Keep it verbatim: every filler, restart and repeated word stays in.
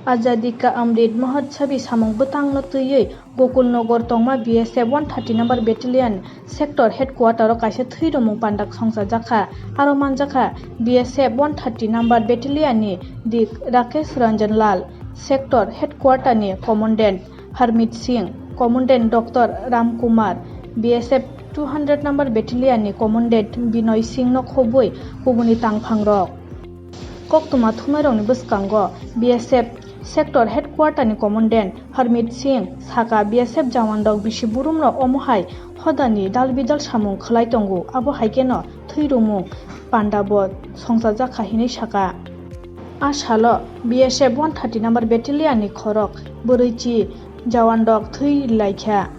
Azadi Ka Amrit Mahotsavi samung bwtangno twiwi Gokulnagar tongma B S F one thirty number battalion sector headquarter o kaisa thwirwmung panda songchajakha. Aro manjakha B S F one thirty number battalion ni dik Rakesh Ranjan Lal, sector headquarter ni commandant Harmit Singh, commandant Doctor Ram Kumar, B S F two hundred number battalion ni commandant Binoy Singh no khobwi kubuni tangphangrok. Koktwma thumairokni bwskango B S F sector headquarter ni commandant Harmit Singh saka, B S F jawan rok bisi burumrok omo hai hodani dal bidal samung khwlai tongo, abo hai kheno thwirwmung panda bo songchajakha hinwi saka. A salo B S F one thirty number battalion ni khorok bwrwi chi jawan rok thwi laikha.